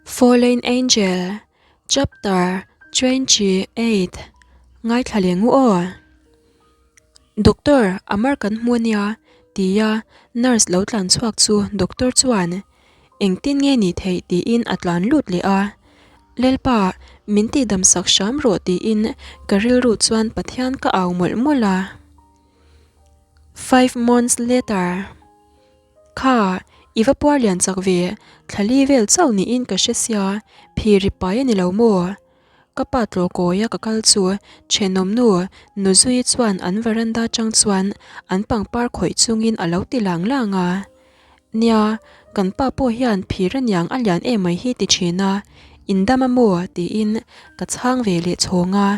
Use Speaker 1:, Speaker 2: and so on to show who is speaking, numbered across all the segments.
Speaker 1: Fallen Angel Chapter 28 Ngaithla leh ngu aw. Doctor, Amar kan hmu ania tia nurse lo tlan chhuak chu doctor chuan engtin nge ni theih tiin a tlan lut leh a. Lalpa, min tihdam sak hram rawh tiin ka rilru chuan Pathian ka au mawlh mawlh a. Five months later. Kha, i va puar lian chak ve, thla li vel chauh niin ka hre sia, phir i pai a ni lo maw? Ka pa tlaw kawia ka kal chu thenawmnu Nuzuii chuan an veranda tang chuan an pangpar khawih chungin a lo ti lang lang a. Nia, kan pa pawh hian phir a niang a lian em mai hi ti thin a, in dam a maw? tiin ka chhang ve leh chhawng a.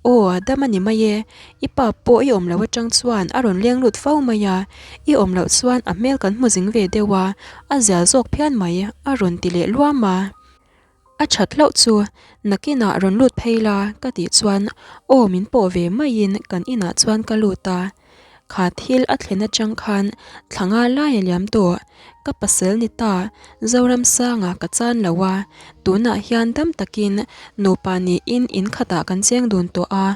Speaker 1: Aw, dam a ni mai e, i pa pawh i awm loh atang chuan a rawn leng lut fo mai a, i awm loh chuan a hmel kan hmu zing ve deuh a, a zia zawk phian mai, a rawn ti leh luam a. A that hlauh chu nakinah rawn lut phei la ka tih chuan aw min pawh ve maiin kan inah chuan ka lut a. Kha thil a thlen atang khan thla nga lai a liam tawh. Ka pasal ni ta, Zoramsanga ka chan lo a, tunah hian dam takin nupa niin in khatah kan cheng dun tawh a,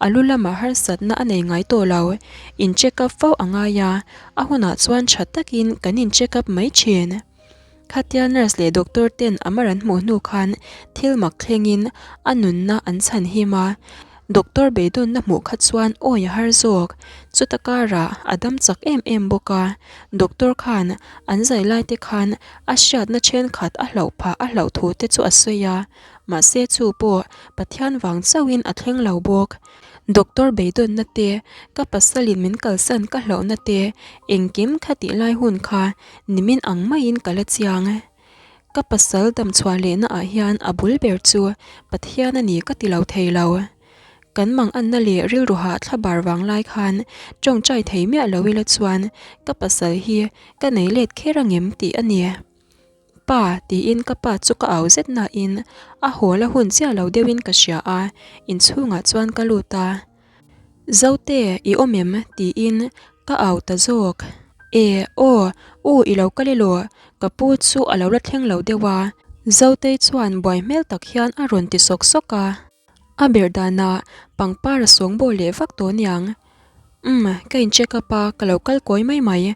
Speaker 1: a lu lamah harsatna a nei ngai tawh lo. In check up fo a ngai a, a hunah chuan tha takin kan in check up mai thin. Khatia nurse leh doctor ten Amar an hmuh hnu khan thil mak thlengin a nunna an chhan him a, doctor beidawnna hmuh kha chuan awi a har zawk. Chuta karah a dam chak em em bawk a, doctor khan an zai lai te khan a hriatna thenkhat a hlauh phah a hlauh thu te chu a sawi a, mahse chu pawh Pathian vang chauhin a thleng lo bawk. Doctor beidawnna te, ka pasalin min kalsan ka hlauhna te, engkim kha tih lai hun kha nimin ang maiin ka la chiang. Ka pasal damchhuah lehna ah hian a bul ber chu Pathian a ni ka ti lo thei lo. Kan manganna leh rilru hah thlabar vang lai khan tawngtai thei miah lo ila chuan ka pasal hi ka nei let kher angem tih a ni. Pa tiin ka pa chu ka au zet nain a haw la hun chiah lo deuhin ka hria a, inchhungah chuan ka lut a. Zote, i awm em? tiin ka au ta zawk. E, aw, u i lo kal elaw? Ka pu chu a lo la thleng lo deuh a. Zotei chuan buai hmel tak hian a rawn ti sawk sawk a. A ber danah pangpar a sawng bawl leh vak tawh aniang. Umm, ka in check up a, ka lo kal kawi mai mai.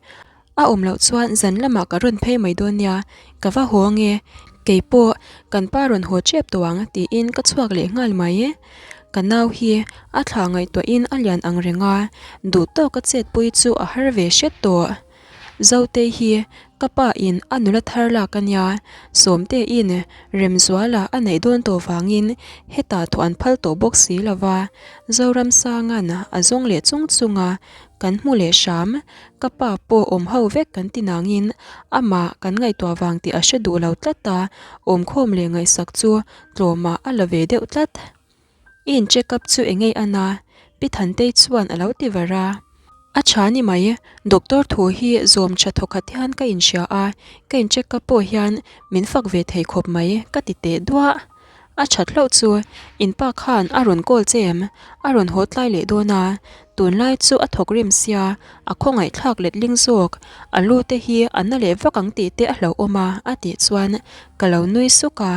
Speaker 1: A awm loh chuan zan lamah ka rawn phei mai dawn nia, ka va haw ange. Kei pawh kan pa rawn haw tep tawh ang tiin ka chhuak leh nghal mai. Ka nau hi a thla ngaihtuahin a lian ang reng a, duh tawka chetpui chu a har ve hret tawh. Zotei hi ka pa in a nula thar lak a nia, Sawmte in Remzuala a neih dawn tawh vangin hetah thawh an phal tawh bawk si lo va, Zoramsanga'n a zawng leh chung chung a, kan hmu leh hram, ka pa pawh awm ho vek kan ti nangin amah kan ngaihtuah vang tih a hre duh lo tlat a, awmkhawm leh ngaihsak chu tlawmah a la ve deuh tlat. I in check up chu engei an a? Pi Thantei chuan a lo ti var a. A tha ni mai, doctor thu hi zawm tha thawkhat hian ka inhria a, ka in check up pawh hian min fak ve thei khawp mai ka ti teh duah. A that hlauh chu in pa khan a rawn call che em? A rawn haw tlai leh dawn a, tunlai chu a thawk rim sia, a khawngaihthlak letling zawk, a lu te hi a na leh vak ang tih te a hlauhawm a a tih chuan ka lo nui suk a.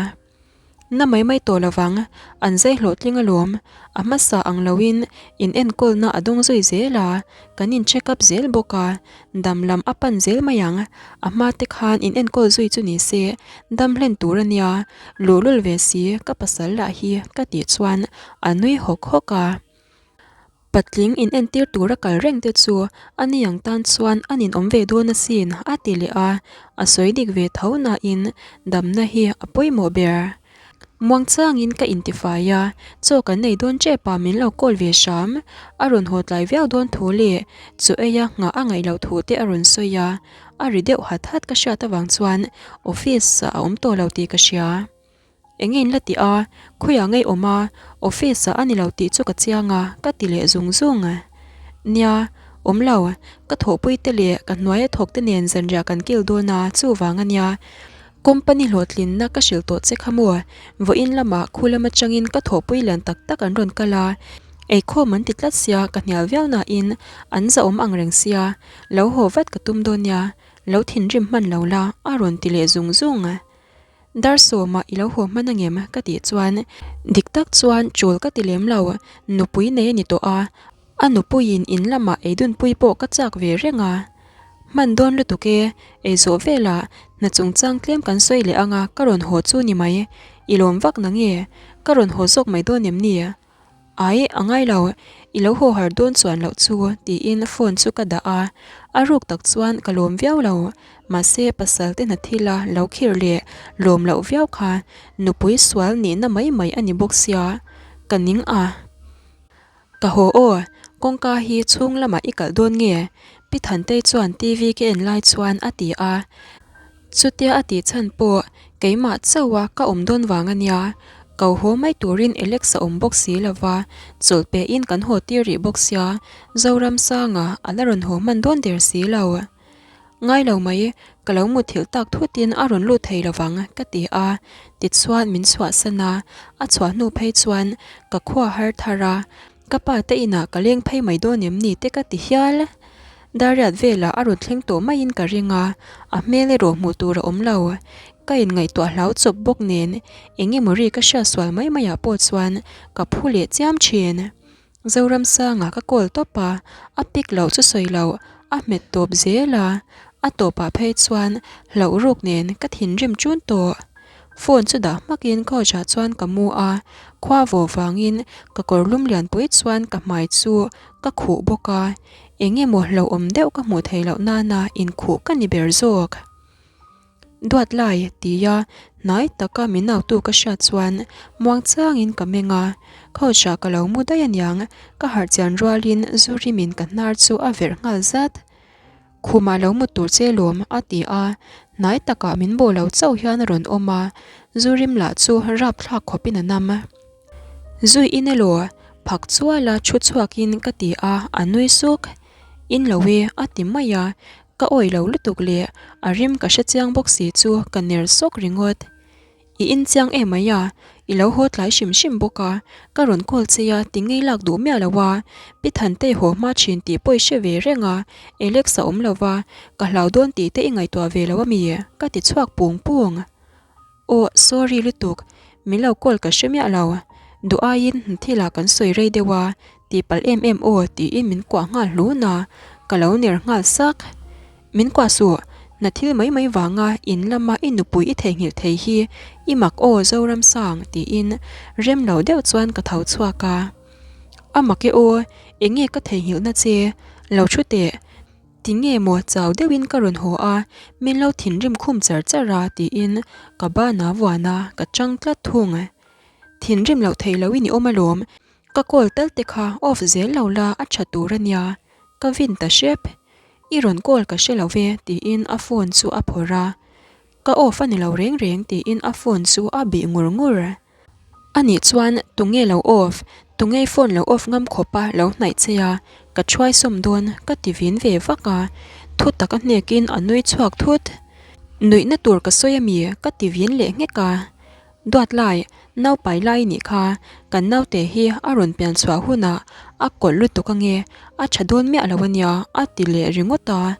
Speaker 1: Na mai mai tawh lovang, an zai hlawhtling alawm. A hmasa ang loin in enkawlna a dawng zui zel a, kan in check up zel bawk a, dam lam a pan zel mai ang. A hma te khan in enkawl zui chu ni se, dam hlen tur a nia, luhlul ve si ka pasal lah hi ka tih chuan a nui hawk hawk a. Patling in entir tura kal reng te chu a ni ang tan chuan an in awm ve dawn asin a ti leh a, a sawi dik ve tho nain damna hi a pawimawh ber. Muangchangin ka intifai a, chaw kan nei dawn tep a min lo call ve hram, a rawn haw tlai viau dawn thu leh chaw eia nghah a ngaih loh thu te a rawn sawi a, a ri deuh hat hat ka hriat avang chuan office ah a awm tawh lo tih ka hria. Enge in la tih a, khawiah ngei awm a, office ah a ni lo tih chu ka chiang a, ka ti leh zung zung. Nia, awm lo, ka thawhpui te leh ka hnuaia thawk te nen zanriah kan kil dawn a, chuvang a nia. Company hlawhtlinna ka hrilh tawh che kha maw, vawiin lamah khu lam atangin ka thawhpui lian tak tak an rawn kal a, eikhawm an ti tlat sia ka hnial viau nain an zahawm ang reng sia, lo haw vat ka tum dawn nia, lo thinrim hman lo la, a rawn ti leh zung zung. Dar sawmah i lo haw hman angem? ka tih chuan dik tak chuan ṭul ka ti lem lo, nupui nei a ni tawh a, a nupuiin in lamah eidunpui pawh ka chak ve reng a. Hman dawn lutuk e, ei zawh velah hna chungchang tlem kan sawi leh anga ka rawn haw chu ni mai, i lawm vak nange? Ka rawn haw zawk mai dawn em ni? Ai, a ngai lo, i lo haw har dawn chuan loh chu, tiin phone chu ka dah a. A ruk tak chuan ka lawm viau lo, mahse pasal te hna thila lo khir leh lawm loh viau kha nupui sual nihna mai mai a ni bawk sia, ka ning a. Ka haw aw, kawngka hi chhung lamah i kalh dawn nge? Pi Thantei chuan TV ka en lai chuan a ti a. Chutia a tih chhan pawh keimah chauha ka awm dawn vang a nia. Ko haw mai turin Alex a awm bawk si lo va, chawlh pehin kan haw tir rih bawk sia, Zoramsanga a la rawn haw hman dawn der si lo. Ngai lo mai, ka lo muthilh tak thutin a rawn lut thei lo vang, ka ti a. Tichuan min chhuahsan a, a chhuah hnu phei chuan ka khua har thar a, Ka pa te inah ka leng phei mai dawn em ni te ka ti hial. Dariat velah a rawn thleng tawh maiin ka ring a, a hmel erawh hmuh tur a awm lo. Ka inngaihtuah hlau chawp bawk nen eng emaw ri ka hriat sual mai maiah pawh chuan ka phu leh chiam thin. Zoramsanga ka call tawp a, a pick loh chu sawi loh a hmet tawp zel a, a tawpah phei chuan hlauh ruk nen ka thinrim ṭun tawh. Phone chu dah hmakin couch ah chuan ka mu a, khua vaw vangin ka kawr lum lianpui chuan ka hmai chu ka khuh bawk a, eng emaw hlauhawm deuh ka hmuh theih loh nana inkhuh ka ni ber zawk. Duat lai tia hnai taka min autu ka hriat chuan muang changin ka meng a, couch ah ka lo mu daih aniang ka harh chian rualin zu rimin ka hnar chu a verh nghal zat. Khumah lo mut tur che lawm, a ti a. Hnai takah min bawh lo chauh hian a rawn awm a, zu rim lah chu rapthlak khawpin a nam. Zui in elaw? Phak chuala thu chhuakin ka ti a, a nui suk. In lo e, a ti mai a. Ka awih lo lutuk leh a rim ka hre chiang bawk si chu ka ner sawk ringawt. I in chiang em mai a, i lo haw tlai hrim hrim bawk a, ka rawn call che a ti ngei lak duh miah lo a, Pi Thantei haw hma thin tih pawh i hre ve reng a, Alex a awm lo va, ka hlau dawn tih te i ngaihtuah ve lo ami? ka ti chhuak pung pung. Aw, sorry lutuk, min lo call ka hre miah lo, duh aiin hnathilah kan sawi rei deuh a, tih palh em em aw tiin min kuah nghal hlun a, ka lo ner nghal sak. Min kuah suh, na thil mai mai vanga in lama i nupui i theihnghilh thei hi i mak aw Zoramsang tiin rem lo deuh chuan ka tho chhuak a. A mak e aw, enge ka theihnghilhna che, lo thu teh. Tinge maw chau deuhin ka rawn haw a, min lo thinrim khum char char a tiin ka bana vuan a, ka chang tlat thung. Thinrim loh theih loin i awm alawm, ka call tal te kha off zel lo la a tha tur a nia, ka vin ta hrep. I rawn call ka hre lo ve tiin a phone chu a phawrh a, ka off a ni lo reng reng tiin a phone chu a bih ngur ngur. Anih chuan tunge lo off, tunge i phone lo off ngam khawp a lo hnaih che a, ka thuai sawm dawn ka ti vin ve vak a, thu tak a hnekin a nui chhuak thut. Nuihna tur ka sawi ami ka ti vin leh nghek a. Duat lai, naupai lai nih kha, kan naute hi a rawn pian chhuah hunah a kawlh lutuk ange, a tha dawn miah lo ania a ti leh ringawt a.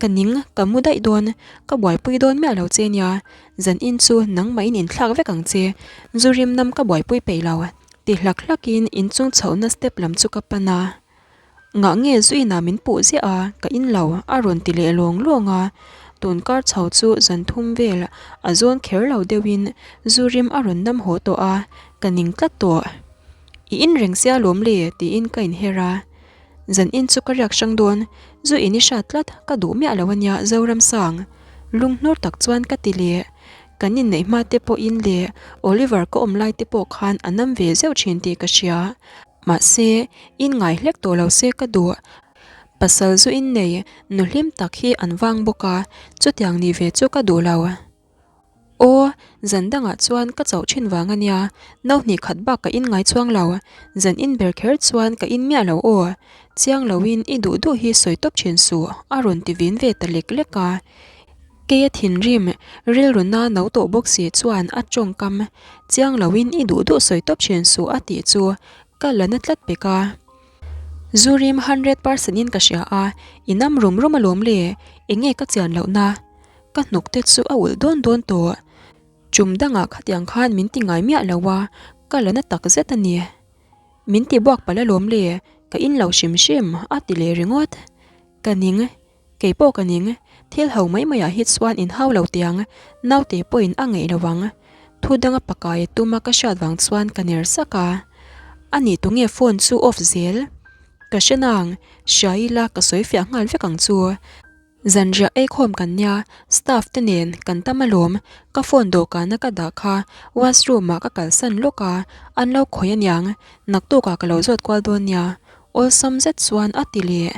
Speaker 1: Ka ning, ka mu daih dawn, ka buaipui dawn miah lo che nia, zan in chu nangmah in inthlak vek ang che, zu rim nam ka buaipui peih lo, ti hlak hlakin inchung chhohna step lam chu ka pan a. Ngah nge zuina min puh ziah a, ka in lo, a rawn ti leh lawng lawng a. Tun kar chho chu zan thum vel a zawn kher lo deuhin zu rim a rawn nam haw tawh a, ka ning tlat tawh. I in reng sia lawm le tiin ka inher a. Zan in chu ka riak hrang dawn, zu in i hrat tlat ka duh miah lo ania Zoramsang. Lunghnur tak chuan ka ti leh. Kan inneih hma te pawhin leh Oliver ka awm lai te pawh khan a nam ve zeuh thin tih ka hria. Mahse, in ngai hlek tawh lo se ka duh. Pasal zu in nei, nu hlim tak hi an vang bawk a, chutiang ni ve chu ka duh lo. Aw, zan dangah chuan ka chauh thin vang a nia, no hnih khat bak ka in ngai chuang lo, zan in ber kher chuan ka in miah lo aw. Chiang loin i duh duh hi sawi tawp thin suh, a rawn ti vin ve ta lek lek a. Keia thinrim, rilru na no tawh bawk si chuan a tawngkam chiang loin i duh duh sawi tawp thin suh a tih chu ka la na tlat pek a. Zurim 100% in ka hria a, i nam rum rum alawm le, enge ka chian lohna? Ka hnuk te chu a ulh dawn dawn tawh. Ṭum dangah khatiang khan min ti ngai miah lo a, ka la na tak zet a ni. Min ti buak palh alawm le, ka in lo hrim hrim a ti leh ringawt. Ka ning, kei pawh ka ning, thil ho mai maiah hi chuan in hau lo tiang, naute pawhin a ngeih lo ang. Thu danga pakai a tum a ka hriat vang chuan ka ner sak a. A nih tunge phone chu off zel? Ka hre nang, hria ila ka sawi fiah nghal vek ang chu. Zanriah eikhawm kan nia, staff te nen kan tam alawm, ka phone dawhkana ka dah kha washroom ah ka kalsan lawk a, an lo khawih aniang, naktuk ah ka lo zawt kual dawn nia, awlsam zet chuan a ti leh.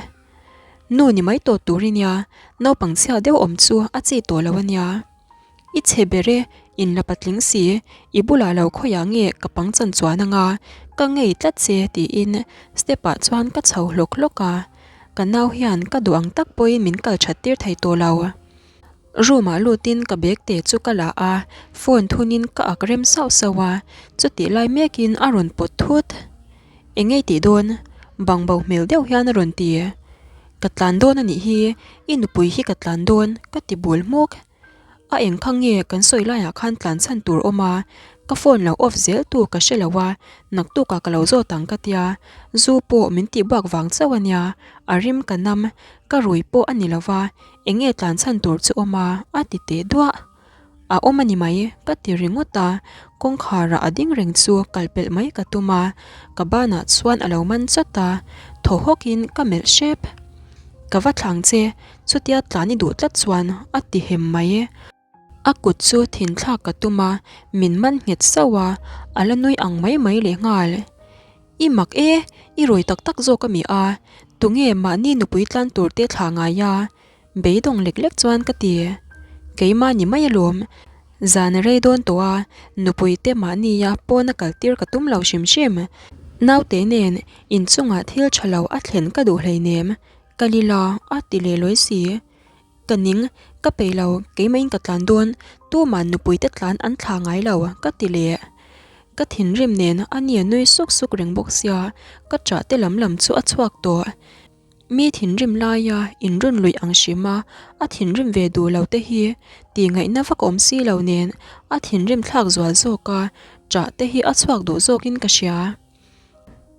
Speaker 1: Nu ni mai tawh tur i nia, naupang chhia deuh awm chu a chi tawh lo ania. I chhe ber e, in la patling si, i bulah lo khawiah nge ka pang chan chuan anga, ka ngei tlat che tiin step ah chuan ka chho hlawk hlawk a, ka nau hian ka duh ang tak pawhin min kal that tir thei tawh lo. Room ah lutin ka bag te chu ka la a, phone thunin ka ak rem sauh sauh a, chutih lai mekin a rawn pawt thut. Eng ei tih dawn? Bang bo hmel deuh hian a rawn ti. Ka tlan dawn a nih hi, i nupui hi ka tlan dawn, ka ti bul hmuk. A eng kha nge kan sawi laiah khan tlan chhan tur awm a, ka phone lo off zel tu ka hre lo a, naktukah ka lo zawt ang ka tia, zu pawh min tih buak vang chauh a nia, a rim ka nam, ka rui pawh a ni lo va, eng nge tlan chhan tur chu awm a, a ti teh duah. A awm a ni mai, ka ti ringawt a, kawngkhar ah a ding reng chu kal pelh mai ka tum a, ka banah chuan a lo man chawt a, thaw hawk in ka melh hrep. Ka va thlang che, chutia tlan i duh tlat chuan a ti hem mai. A kut chu thin thlak ka tum a, min man nghet sauh a, a la nui ang mai mai leh nghal. I mak e, i rawi tak tak zawk a mi a, tunge mahni nupui tlan tur te thlah ngai a? Beidawng lek lek chuan ka ti. Keimah ni mai alawm. Zan a rei dawn tawh a, nupui te mahnia pawna kal tir ka tum lo hrim hrim. Naute nen inchungah thil tha lo a thlen ka duh hleinem. Ka li la, a ti leh lawi si. Ka ning, ka peih lo, keimahin ka tlan dawn, tuma'n nupui te tlan an thla ngai lo, ka ti leh. Ka thinrim nen a nia nui suk suk reng bawk sia, ka ṭah te lam lam chu a chhuak tawh. Mi thinrim laia inrun luih ang hrim a, a thinrim ve duh lo te hi tih ngaihna vak awm si lo nen a thinrim thlak zual zawk a, ṭah te hi a chhuak duh zawkin ka hria.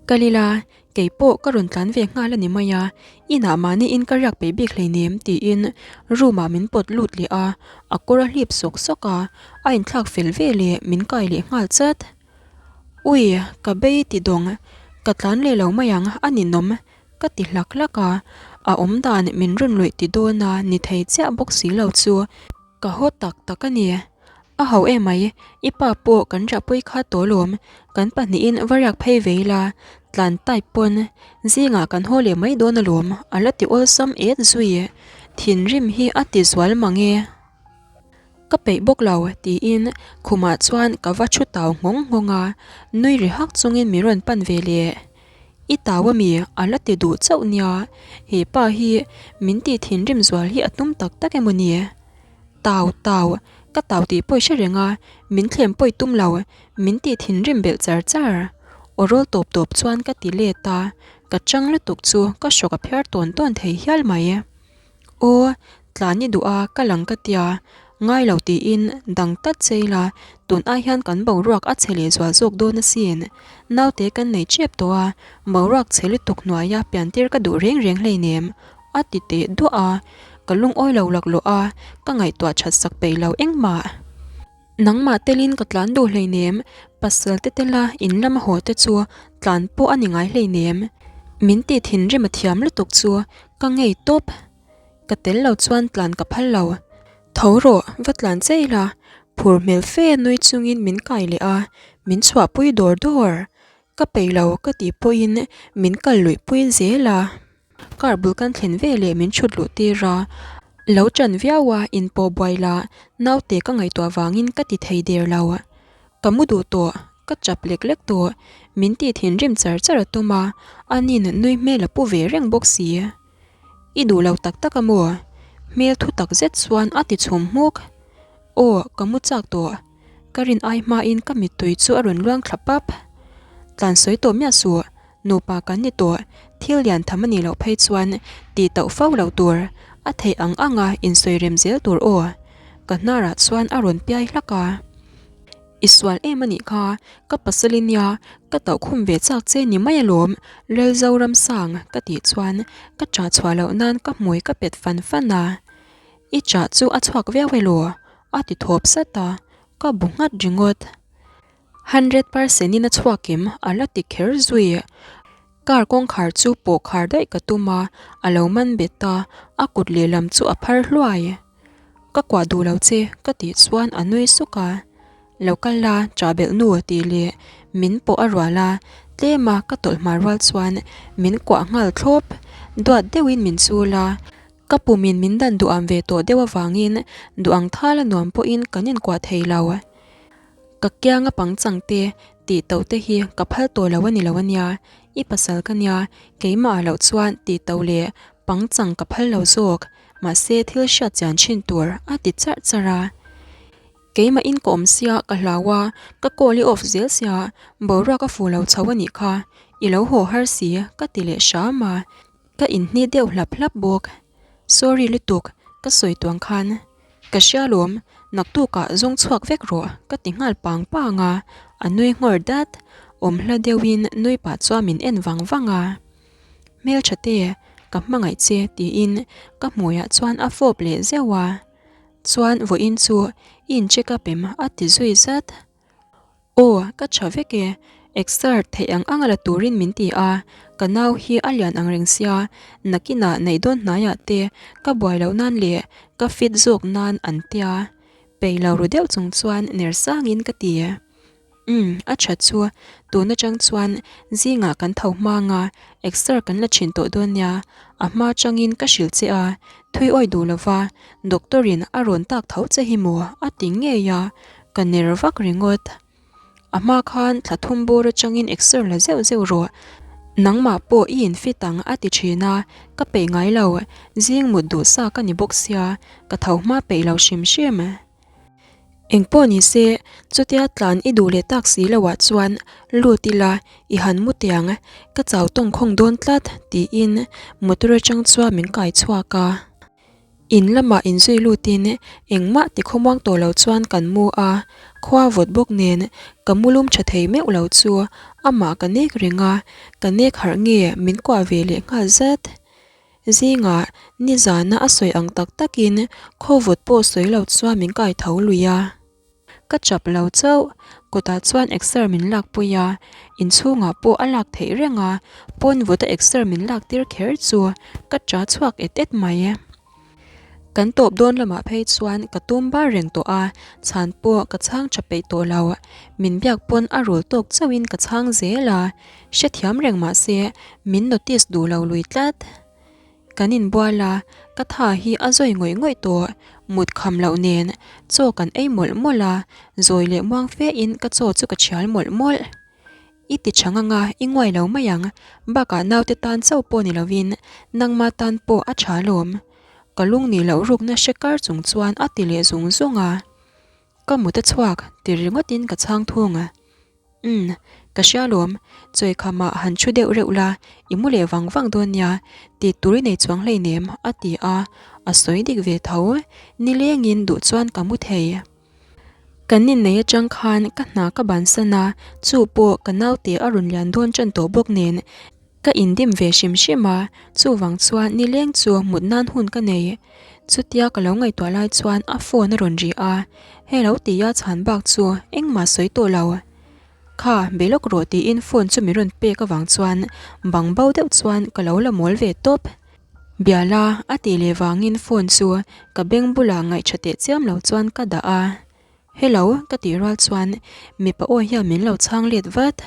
Speaker 1: Ka lila, kei pawh ka rawn tlan ve nghal a ni mai a, inah mahniin ka riak peih bik hleinem tiin room ah min pawt lut leh a, a kawr a hlip sawk sawk a, a inthlak fel ve leh min kai leh nghal chat. Ui, ka bei ti dawng, ka tlan leh lo mai ang a ninawm Ka ti hlak hlak a, a awm dan min rawn luih ti dawn a ni thei chiah bawk si lo chu ka haw tak tak a ni. A ho emai, i pa pawh kan riahpui kha tawh lawm, kan pahnihin va riak phei ve ila, tlan type pawn zingah kan haw leh mai dawn alawm a la ti awlsam et zui, thinrim hi a ti zual mang e. Ka peih bawk lo tiin khumah chuan ka va thu tau nghawng nghawng a, nui ri hak chungin min rawn pan ve leh. I tau ami a la ti duh chauh nia, he pa hi min tih thinrim zual hi a tum tak tak emaw ni? Tau tau, ka tau tih pawh i hre reng a, min thlem pawh i tum lo, min tih thinrim belh char char. Aw rawl tawp tawp chuan ka ti let a, ka chang lutuk chu ka hrawk a phiar tawn tawn thei hial mai. Aw, tlan i duh a, ka lang ka tia, ngai lo tiin dang tlat che ila, tun ai hian kan boruak a chhe leh zual zawk dawn asin. Naute kan nei chep tawh a, boruak chhe lutuk hnuaia piantir ka duh reng reng hleinem, a ti teh duah a, ka lungawi lo laklawh a, ka ngaihtuah that sak peih lo engmah. Nangmah telin ka tlan duh hleinem, pasal te tela in lama haw te chu tlan pawh a ni ngai hleinem. Min tih thinrim a thiam lutuk chu ka ngei tawp. Ka tel lo chuan tlan ka phal lo. Tho rawh, va tlan che ila, phur hmel fe nui chungin min kai leh a, min chhuahpui dawr dawr. Ka peih lo ka tih pawhin min kal luihpui zel a. Car bul kan thlen ve leh min chhut luh tir a, lo ṭan viau a inpawh buai la naute ka ngaihtuah vangin ka ti thei der lo. Ka mu duh tawh, ka chap lek lek tawh, min tih thinrim char char a tum a, anin nui hmel a pu ve reng bawk si. I duh lo tak tak a maw? Hmel thu tak zet chuan a ti chhum hmuk. Aw, ka mu chak tawh. Ka rin ai hmain ka mittui chu a rawn luang thla pap. Tlan sawi tawh miah suh, Nupa kan ni tawh, thil lian tham a nih loh phei chuan tih tauh fo loh tur, a theih ang anga insawi rem zel tur aw. Ka hnarah chuan a rawn piai hlak a. I sual em a nih kha, ka pasal i nia, ka tauh khum ve chak che ni mai alawm, Lalzoramsang ka tih chuan ka chah chhuah loh nan ka hmui ka pet fan fan a. I chah chu a chhuak viau elaw? a ti thawp sat a, ka bu nghat ringawt. 100% in a chhuak em? a la ti kher zui. Car kawngkhar chu pawh khar daih ka tum a, a lo man bet a, a kut lehlam chu a phar hluai. Ka kuah duh lo che ka tih chuan a nui suk a. Lo kal la, chah belh nu tih leh min pawh a rual a, tlem a ka tawlh hma rual chuan min kuah nghal thlawp. Duat deuhin min chul a, ka pumin min dan duham ve tawh deuh avangin duh ang thal a nuam pawhin kan inkuah thei lo. Ka kianga pangchang te tih to te hi ka phal tawh lo a ni lo a nia, i pasal ka nia, keimah ah loh chuan tih to leh pangchang ka phal lo zawk, mahse thil hriat chian thin tur a ti charh charh a. Keimah in ka awm sia ka hlau a, ka call i off zel sia, boruak a fu lo chho a nih kha, i lo haw har si ka ti leh hram a, ka inhni deuh hlap hlap bawk. Sorry lutuk, ka sawi tuang khan. Ka hria lawm, naktukah zawng chhuak vek rawh ka ti nghal pang pang a, a nui nghawr dat, awm hla deuhin nui pah chuan min en vang vang a. Hmeltha te, ka hmangaih che tiin ka hmuiah chuan a fawp leh zeuh a, chuan vawiin chu i in check up em a ti zui zat. Aw, ka tha vek e, exer theih ang ang a la turin min ti a, ka nau hi a lian ang reng sia, nakinah neih dawn hnaiah te ka buai loh nan leh ka fit zawk nan an tia, peih lo ru deuh chung chuan ner sangin ka ti. Umm, a tha chu, tun atang chuan zingah kan tho hmang a, exer kan la thin tawh dawn nia, a hma atangin ka hrilh che a, thui awi duh lova doctor in a rawn tak tho che hi maw a ti ngei a, Ka ner vak ringawt. A hma khan thla thum bur atangin exer la zeuh zeuh rawh. Nangmah pawh i infit ang a ti thin a, ka peih ngai lo. Zing mut duh sa ka ni bawk sia, ka tho hma peih lo hrim hrim. Engpawh ni se, chutia tlan i duh leh tak si loah chuan lut ila i han mu tiang, ka chau tawngkhawng dawn tlat tiin motor atang chuan min kai chhuak a. In lamah inzui lutin engmah ti khawmuang tawh lo chuan kan mu a, khua vawt bawk nen ka mu lum tha thei meuh lo chu amah ka nek reng a, ka nek harh nge min kuah ve leh nghal zat. Zingah nizana a sawi ang tak takin khaw vawt pawh sawi lo chuan min kai tho lui a. Ka chap lo chauh, kawtah chuan exer min lakpui a, inchhungah pawh a lak theih reng a, pawn vawta exer min lak tir kher chu ka cha chhuak et et mai. Kan tawp dawn lamah phei chuan ka tum bar reng tawh a, chhan pawh ka chhang tha peih tawh lo, min biak pawn a rul tawk chauhin ka chhang zel a, hrethiam reng mah se min notice duh lo lui tlat. Kan inbual a, ka tha hi a zawi ngawih ngawih tawh, mut kham loh nen chaw kan ei mawlh mawlh a, zawi leh muang fe in ka chaw chu ka thial mawlh mawlh. I ti tha ngang a, i nguai lo mai ang, bakah naute tan chauh pawh ni lovin nangma tan pawh a tha alawm. Ka lung nih loh rukna hre kar chung chuan a ti leh zung zung a. Ka mut a chhuak ti ringawtin ka chhang thung a. Umm, ka hria alawm, chawi khamah han thu deuh reuh la, i mu leh vang vang dawn nia, tih tur i nei chuang hleinem, a ti a, a sawi dik ve tho. Nilengin duh chuan ka mu thei. Kan innei atang khan ka hna ka bansan a, chu pawh ka naute a rawn lian dawn tan tawh bawk nen, Ka indim ve hrim hrim a, chuvang chuan nileng chu mut nan hun ka nei. Chutia ka lo ngaihtuah lai chuan a phone a rawn ri a, hello tia chhan bak chu engmah sawi tawh lo. Kha, be lawk rawh tiin phone chu min rawn pek avang chuan bang bo deuh chuan ka lo la mawl ve tawp. Biala a tih leh vangin phone chu ka beng bulah ngaihṭha teh chiam lo chuan ka dah a. Hello ka tih rual chuan mipa aw hian min lo chhang let vat.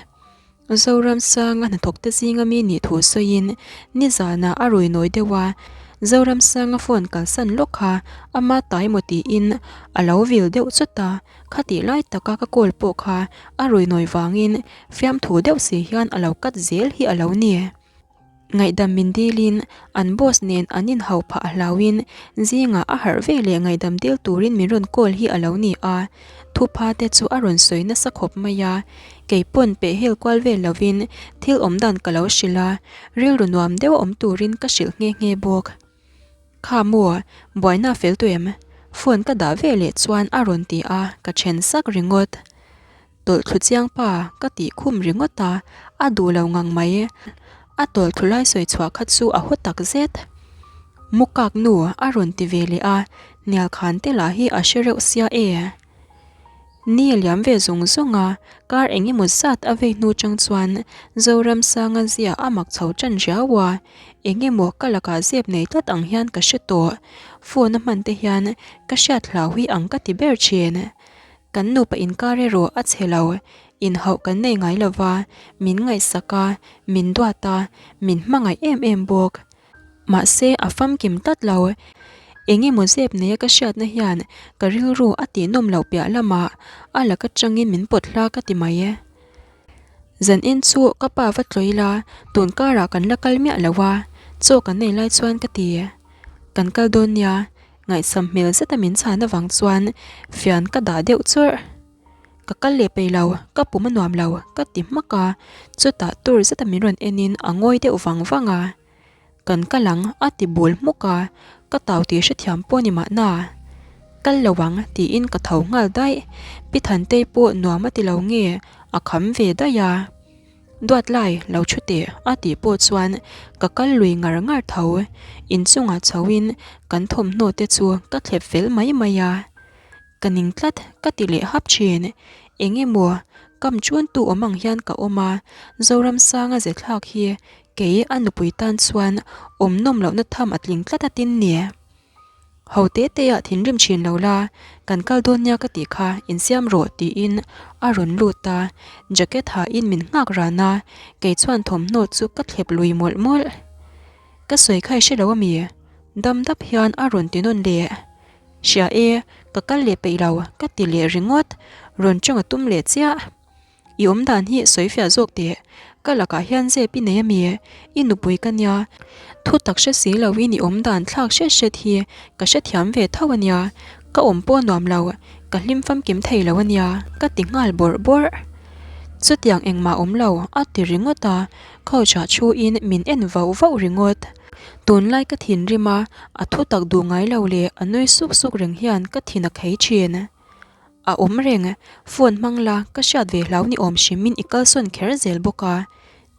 Speaker 1: Zoram Sanga hnathawk te zinga mi nih thu sawiin nizanah a rui nawi deuh a, Zoram Sanga phone kalsan lawk kha ama ta emaw tiin a lo vil deuh chawt a, khatih lai taka ka call pawh kha a rui nawi vangin fiamthu deuh si hian a lo cut zel hi a lo ni. Ngaihdam min dilin an boss nen an inhau phah a hlauin zingah a harh ve leh ngaihdam dil turin min rawn call hi a lo ni a, thupha te chu a rawn sawi nasa khawp mai a, keipawn pehhel kual vel lovin thil awm dan ka lo hrilh a, rilru nuam deuh a awm turin ka hrilh nghe nghe bawk. Kha maw, buaina fel tawh em? Phone ka dah ve leh chuan a rawn ti a, ka then sak ringawt. Tawlh thlu chiang pa ka tih khum ringawt a, a duh lo ngang mai. A tawlh thlu lai sawi chhuah kha chu a haw tak zet. Mukak nu a rawn ti ve leh a, hnial khan te lah hi a hre reuh sia e. Ni a liam ve zung zung a, kar eng emaw zat a vei hnu chang chuan Zoramsanga zia a mak chho tan riau a, eng emaw ka lakah zep nei tlat ang hian ka hre tawh. Phone a hman te hian ka hriat hlau hi ang ka ti ber thin. Kan nupa inkar erawh a chhe lo, inhauh kan nei ngai lo va, min ngaihsak a, min duat a, min hmangaih em em bawk. Mahse a famkim tlat lo. Eng emaw zep neia ka hriatna hian ka rilru a tihnawm loh piah lamah a laka tangin min pawt hla ka ti mai e. Zanin chu ka pa va tlawih la, tun karah kan la kal miah lo a, chaw kan nei lai chuan ka ti. Kan kal dawn nia, ngaihsam hmel zeta min chhan avang chuan fian ka dah deuh churh. Ka kal leh peih lo, ka pum a nuam lo, ka ti hmak a, chutah tur zeta min rawn enin a ngawi deuh vang vang a. Kan kal ang, a ti bul hmuk a, ka tau tih hrethiam pawh ni mahna. Kal lo ang, tiin ka tho nghal daih. Pi Thantei pawh nuam a ti lo nge, a kham ve daih a. Duat lai, lo thu teh, a tih pawh chuan ka kal lui ngar ngar tho. Inchungah chhoin kan thawmhnaw te chu ka thlep fel mai mai a. Ka ning tlat, ka ti leh hap thin. Eng emaw, kam chun tu awm ang hian ka awm a, Zoramsanga ze thlak hi kei a nupui tan chuan awm nawm lohna tham a tling tlat a tin ni. Ho te te ah thinrim thin lo la, kan kal dawn nia ka tih kha insiam rawh tiin a rawn lut a, jacket ha in min nghak ran a, kei chuan thawmhnaw chu ka thlep lui mawlh mawlh. Ka sawi kha i hre lo ami? Dam dap hian a rawn ti nawn leh. Hria e, ka kal leh peih lo, ka ti leh ringawt. Rawn tawng a tum leh chiah. I awm dan hi sawi fiah zawk teh. Ka lakah hian zep i nei ami? I nupui ka nia. Thu tak hre si loin i awm dan thlak hret hret hi ka hrethiam ve tho a nia. Ka awm pawh nuam lo, ka hlim famkim thei lo a nia, ka ti nghal bawrh bawrh. Chutiang engmah awm lo, a ti ringawt a, couch-ah thuin min en vauh vauh ringawt. Tunlai ka thinrim a, a thutak duh ngai lo leh a nui suk suk reng hian ka thin a khei thin. A awm reng, phone hmang la ka hriat ve hlau ni awm hrimin i kalsawn kher zel bawk a,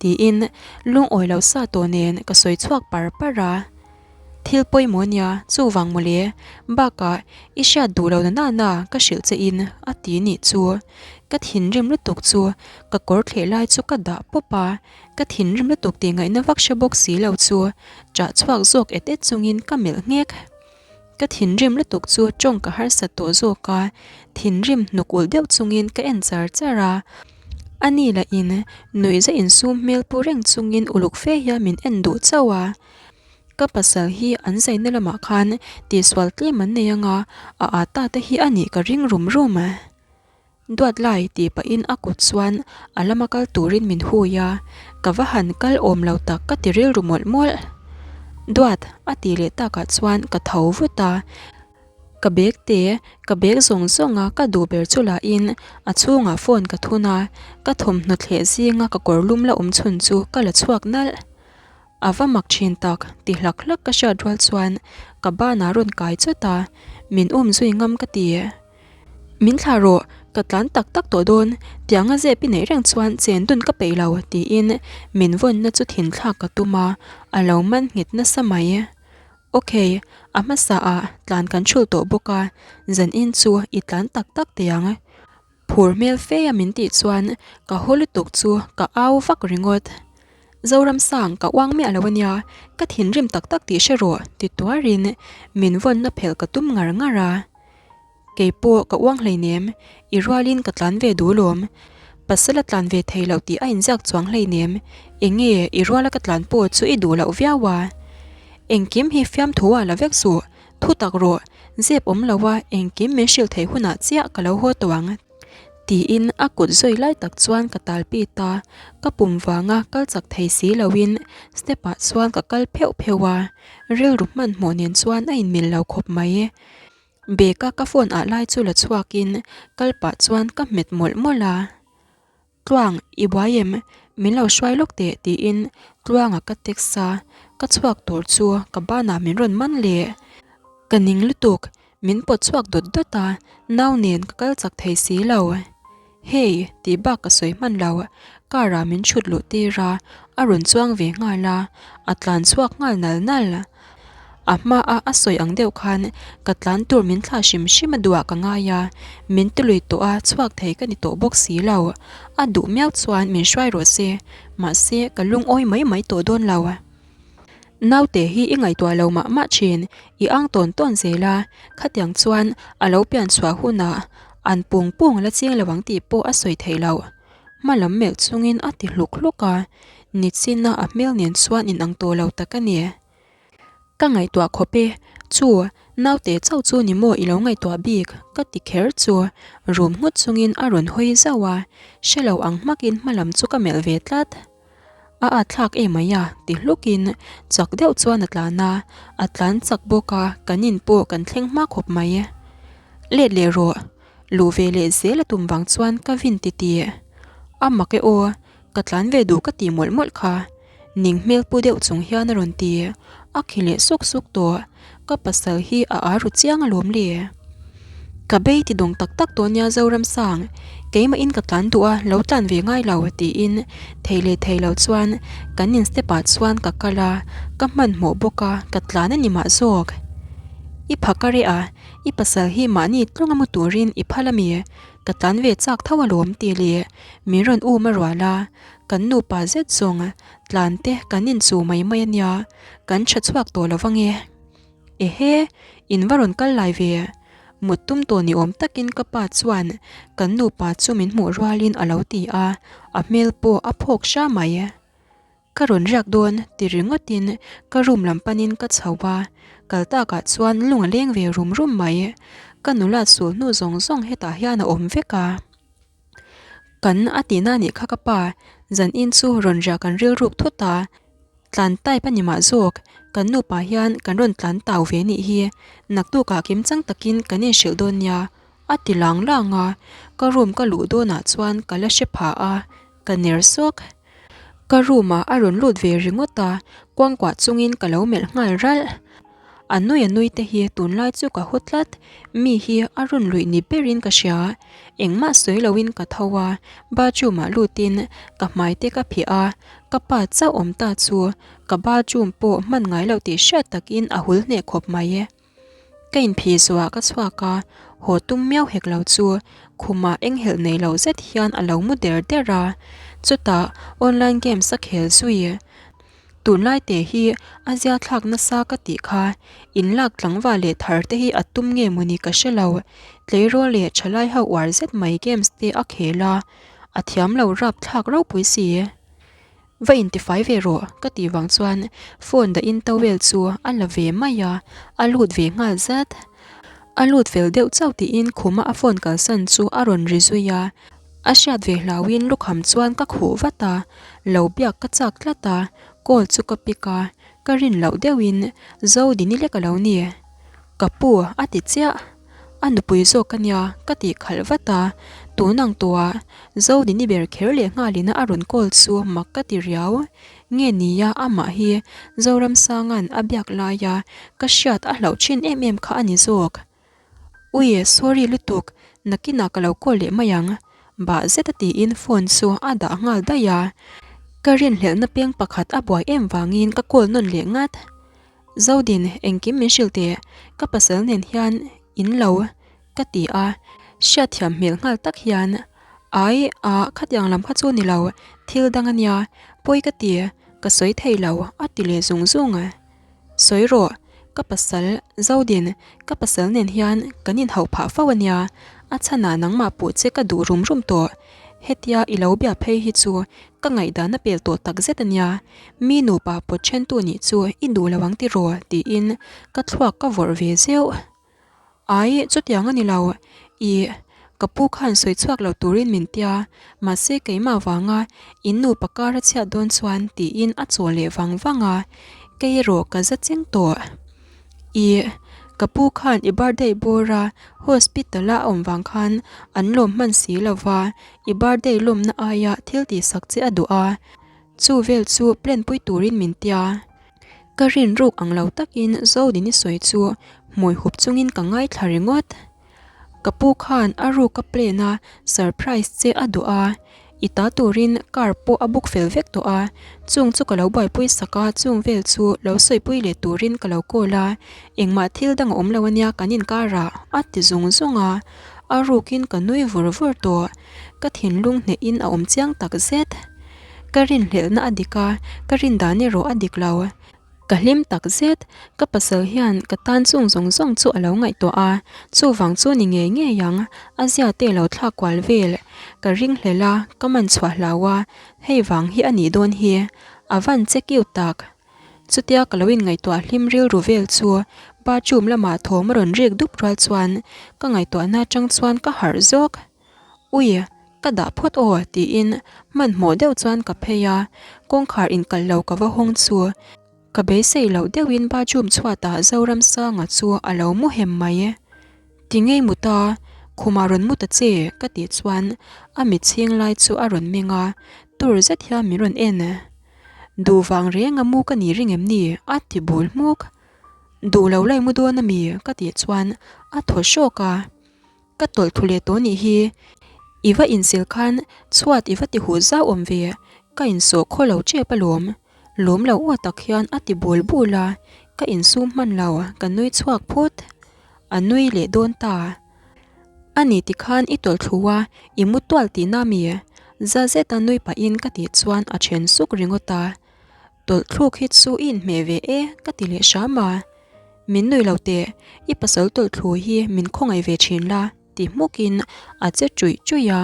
Speaker 1: tiin lungawi lo sa tawh nen ka sawi chhuak par par a. Thil pawimawh nia, chuvang mawle, bakah i hriat duh lo na nana ka hrilh che in a ti nih chu. Ka thinrim lutuk chu ka kawr thleh lai chu ka dah pawp a, Ka thinrim lutuk tih ngaihna vak hre bawk si lo chu ṭah chhuak zawk et et chungin ka melh nghek. Ka thinrim lutuk chu ṭawng ka harsat tawh zawk a, thinrim hnuk ulh deuh chungin ka en char char a. A ni lahin nuihza insum hmel pu reng chungin uluk fe hian min en duh chauh a. Ka pasal hi an zaina lamah khan tihsual tlem an nei anga a ata te hi a nih ka ring rum rum. Duat lai tih pahin a kut chuan a lama kal turin min hui a, ka va han kal awm lo tak ka ti rilru mawlh mawlh. Duat a tih leh takah chuan ka tho vut a, ka bag te ka bag zawng zawng a ka duh ber chu lahin a chhungah phone ka thun a, ka thawmhnaw thleh zinga ka kawr lum la awm chhun chu ka la chhuak nalh. A va mak thin tak ti hlak hlak ka hriat rual chuan ka banah rawn kai chawt a, min um zui ngam ka ti. Min thlah rawh, ka tlan tak tak tawh dawn, tianga zep i neih reng chuan chen dun ka peih lo tiin min vawnna chu thin thlak ka tum a, a lo man nghet nasa mai. Ok, a hmasa ah tlan kan thulh tawh bawk a, zanin chu i tlan tak tak teh ang. Phur hmel fe a min tih chuan ka haw lutuk chu ka au vak ringawt. Zoramsang ka uang miah lo ania, ka thinrim tak tak tih hre rawh ti tuarin min vawnna phelh ka tum ngar ngar a. Kei pawh ka uang hleinem, i rualin ka tlan ve duh lawm. Pasal a tlan ve thei loh tih a inziak chuang hleinem, enge i ruala ka tlan pawh chu i duh loh viau a. Engkim hi fiamthu ah la vek suh, thu tak rawh, zep awm lo a engkim min hrilh theih hunah chiah ka lo haw tawh ang. Tiin a kut zawi lai tak chuan ka tal pit a, ka pum vanga kal chak thei si loin step ah chuan ka kal pheuh pheuh a, rilru hmanhmawh nen chuan a inmil lo khawp mai. Bag a ka phone ah lai chu la chhuak in kal pah chuan ka hmet mawlh mawlh a. Tluang, i buai em? Min lo hruai lawk teh tiin Tluanga ka text a, ka chhuak tur chu ka banah min rawn man leh. Ka ning lutuk, min pawt chhuak dawt dawt a, nau nen ka kal chak thei si lo. Hey, tih bak ka sawi hman lo, car ah min chhut luh tir a, a rawn chuang ve nghal a, a tlan chhuak nghal nal nal. A hma a a sawi ang deuh khan ka tlan tur min thlah hrim hrim a duhah ka ngai a, min ti lui tawh a, chhuak thei ka ni tawh bawk si lo. A duh miau chuan min hruai rawh se, mahse ka lungawi mai mai tawh dawn lo. Naute hi i ngaihtuah lo mah mah thin, i ang tawn tawn zel a, khatiang chuan a lo pian chhuah hunah an pung pung la chiang lo ang tih pawh a sawi theih loh. Hma lam melh chungin a ti hluk hluk a, nichina a hmel nen chuan inang tawh lo tak a ni. Ka ngaihtuah khawp e, chu naute chauh chu ni maw i lo ngaihtuah bik ka ti kher chu rum nghut chungin a rawn hawi zauh a, hre lo ang hmakin hma lam chu ka melh ve tlat. A at thlak em mai a ti hlukin chak deuh chuan a tlan a, a tlan chak bawk a kan in pawh kan thleng hma khawp mai. Let leh rawh, luh ve leh zel a tum vang chuan ka vin ti ti. A mak e aw, ka tlan ve duh ka ti mawlh mawlh kha. Ning hmel pu deuh chung hian a rawn ti, a khi leh suk suk tawh, ka pasal hi a ar ru chiang alawm le. Ka bei ti dawng tak tak tawh nia Zoramsang, keimah in ka tlan duh a, lo tlan ve ngai lo tiin thei leh thei lo chuan kan in step ah chuan ka kal a, ka hmanhmawh bawk a, ka tlan a ni mah zawk. I pha ka reh a, i pasal hi mahni tlawng a mu turin i phal ami? Ka tlan ve chak tho alawm tih leh min rawn um a rual a, kan nupa zet zawng tlan te kan inchu mai mai a nia, kan tha chhuak tawh lo vang e. Ehe, in va rawn kal lai ve. Mut tum tawh ni awm takin ka pa chuan kan nupa chu min hmuh rualin a lo ti a, a hmel pawh a phawk hra mai. Ka rawn riak dawn ti ringawtin ka room lam panin ka chho a, kal takah chuan lung a leng ve rum rum mai. Ka nula sul hnu zawng zawng hetah hian a awm vek a. Kan a tihna nih kha ka pa, zanin chu rawn riah kan rilruk thut a, tlan type a ni mah zawk, kan nupa hian kan rawn tlan tau ve nih hi, naktukah kimchang takin kan inhrilh dawn nia, a ti lang lang a, ka room ka luh dawnah chuan ka la hre pha a, ka ner sawk. Ka room ah a rawn lut ve ringawt a, kuangkuah chungin ka lo melh nghal ralh. A nui a nui te hi tunlai chu ka haw tlat, mi hi a rawn luih ni berin ka hria. Engmah sawi loin ka tho a, bathroom ah lutin ka hmai te ka phih a, ka pa chauh awm ta chu ka bathroom pawh hman ngai loh tih hriat takin a hul hneh khawp mai. Ka inphih zuah ka chhuak a, haw tum miau hek lo chu khumah enghelh nei lo zet hian a lo mu der der a, chutah online games a khel zui. Tunlai te hi a zia thlak nasa ka tih kha, inlak tlangva leh thar te hi a tum nge mawni ka hre lo, tleirawl leh thalai ho uar zet mai games te a khel a, a thiam lo rapthlak ropui si. Va intifai ve rawh ka tih vang chuan phone dahin towel chu a la ve mai a, a lut ve nghal zat. A lut fel deuh chauh tiin khuma a phone kalsan chu a rawn ri zui a, a hriat ve hlauhin lukham chuan ka khuh vat a, lo biak ka chak tlat a, call chu ka pick a, ka rin loh deuhin Zodini lek a lo ni. Ka pu a ti chiah. A nupui zawk a nia ka tih khalh vat a, tun ang tawhah Zodini ber kher leh nghalina a rawn call chu mak ka ti riau. Nge nia amah hi Zoramsanga'n a biak laia ka hriat a hlauh thin em em kha a ni zawk. Ui sorry lutuk, nakinah ka lo call leh mai ang bah zet a tiin phone chu a dah nghal daih a. Ka rinhlelhna peng pakhat a buai em vangin ka call nawn leh ngat. Zodin, engkim min hrilh teh, ka pasal nen hian in lo ka ti a, hriatthiam hmel nghal tak hian, Ai, ah, khatiang lam kha chu ni lo, thil dang a nia, pawi ka ti, ka sawi thei lo, a ti leh zung zung. Sawi rawh, ka pasal, Zodin, ka pasal nen hian kan inhauh phah fo a nia, a chhanah nangmah puh che ka duh rum rum tawh, hetia i lo bia phei hi chu Ka ngaihdan a pel tawh tak zet a nia, mi nupa pawt thentu nih chu i duh lo ang tiraw tiin ka thluak ka vawrh ve zeuh. Ai, chutiang a ni lo, ih, ka pu khan sawi chhuak lo turin min tia, mahse keimah vanga in nupa kar a chhiat dawn chuan tiin a chaw leh vang vang a, kei erawh ka za cheng tawh. Ih, ka pu khan i birthday bawra hospital a awm vang khan an lawm hman si lo va, i birthday lawmna aia thil tihsak che a duh a, chu vel chu plan pui turin min tia. Ka rin ruk ang lo takin Zodini sawi chu hmui hup chungin ka ngaithla ringawt. Ka pu khan a ruk a plan a, surprise che a duh a. I ta turin car pawh a book fel vek tawh a, chung chu ka lo buaipui sak a, chung vel chu lo sawipui leh turin ka lo call a, engmah thil dang a awm lo ania kan inkarah a ti zung zung a, a rukin ka nui vur vur tawh, ka thinlung hnehin a awm chiang tak zet. Ka rinhlelhna a dik a, ka rindan erawh a dik lo. Ka hlim tak zet, ka pasal hian ka tan chung zawng zawng chu a lo ngaihtuah a, chuvang chu ni ngei ngei ang, a zia te lo thlak kual vel. Ka ringhlel a, ka man chhuah hlau a, hei vang hi a nih dawn hi, a van che kiu tak. Chutia ka lo inngaihtuah hlim rilru vel chu bathroom lamah thawm a rawn rik dup rual chuan ka ngaihtuahna atang chuan ka harh zawk. Ui, ka dah phawt aw tiin hmanhmawh deuh chuan ka phei a, kawngkhar inkalh lo ka va hawng chu ka beisei loh deuhin bathroom chhuatah Zoramsanga chu a lo mu hem mai. Ti ngei mu ta, khumah rawn mu ta che ka tih chuan a mit chhing lai chu a rawn meng a, tur zet hian min rawn en. Duh vang reng a mu ka ni ring em ni? a ti bul hmuk. Duh lo lai mu dawn a mi? ka tih chuan a thaw hrawk a. Ka tawlh thu leh tawh nih hi. I va insil khan chhuat i va ti huh zau awm ve, ka insawh khaw lo tep alawm. Lawm lo aw tak hian a ti bul bul a, ka insum hman lo, ka nui chhuak phut. A nui leh dawn ta. A ni tikhan i tawlh thlu a, i mu tual tihna mi? Za zeta nui pahin ka tih chuan a then suk ringawt a. Tawlh thluk hi chu i inhmeh ve e ka ti leh hram a. Min nui lo teh, i pasal tawlh thlu hi min khawngaih ve thin la ti hmukin a che chuih chuih a.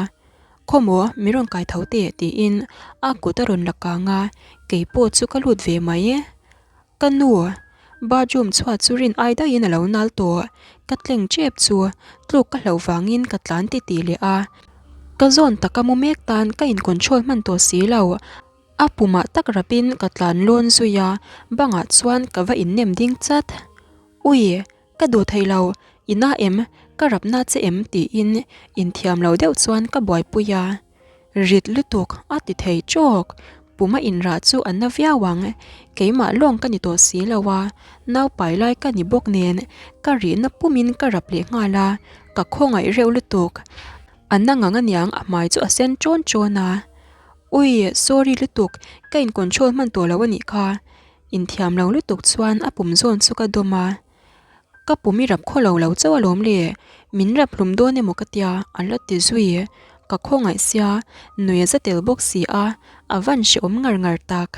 Speaker 1: Khawmaw min rawn kai tho teh tiin a kut a rawn la kang a, kei pawh chu ka lut ve mai. Ka nu, bathroom chhuat chu rin ai daihin a lo nal tawh, ka tleng tep chu tluk ka hlauh vangin ka tlan ti tih leh a. Ka zawn taka mu mek tan ka in control hman tawh si lo. A pumah tak rapin ka tlan lawn zui a, bangah chuan ka va innem ding chat. Ui, ka duh thei lo, i na em, ka rap na che em tiin inthiam lo deuh chuan ka buaipui a. Rit lutuk a ti thei tawk, puma inrah chu a na viau ang, keimah lawng ka ni tawh si lo a, naupai lai ka ni bawk nen ka rihna pumin ka rap leh nghal a, ka khawngaih reuh lutuk. A na ngang aniang a hmai chu a sen ṭawn ṭawn a. Ui, sorry lutuk, ka in control hman tawh lo a nih kha. Inthiam lo lutuk chuan a pum zawn chu ka dawm a. Ka pum i rap khaw lo lo chauh alawm le, min rap hlum dawn emaw ka tia, a la ti zui. Ka khawngaih sia, nui a za tel bawk si a, a van hrehawm ngar ngar tak.